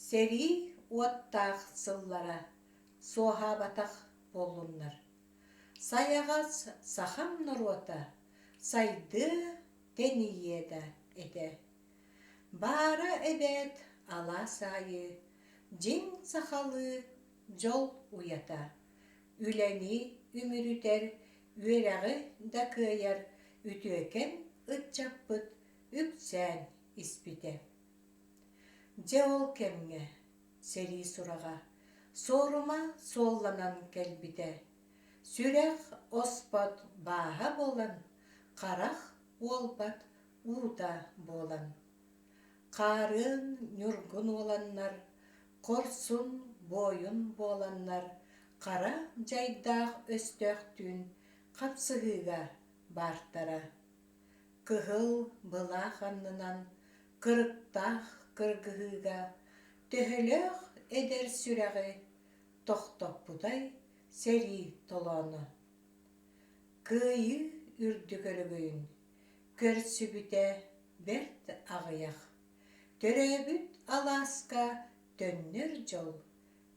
Сэрии уоттаах сыллара суоһаабатах буоллуннар. Сайаҕас сахам норуота сайдыа, тэнийиэ да этэ. Баара эбээт алаас аайы дьиҥ сахалыы дьол уйата, үлэни үмүрүтэр, үөрэҕи да кыайар үтүөкэн ыччаппыт үксээн испитэ. Дьэ ол кэмҥэ сэрии сураҕа суорума суолланан кэлбитэ. Сүрэх оспот бааһа буолан, харах уолбат уута буолан. Хаарыан ньургун уоланнар, хорсун буойун буоланнар хара дьайдаах өстөөхтүүн хапсыһыыга баартара. Кыһыл былаах аннынан кырыктаах кыргыһыыга төһөлөөх эдэр сүрэҕи тохтоппутай сэрии толооно. Кыайыы үрдүк өрөгөйүн көрсүбүтэ бэрт аҕыйах. Төрөөбүт алааска төннөр дьол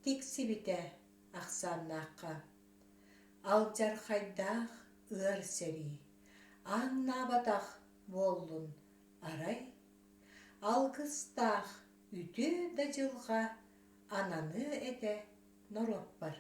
тиксибитэ ахсааннаахха. Алдьархайдаах ыар сэрии ааҥнаабатах буоллун арай, алгыстаах үтүө да дьылҕа ананыа этэ норуоппар.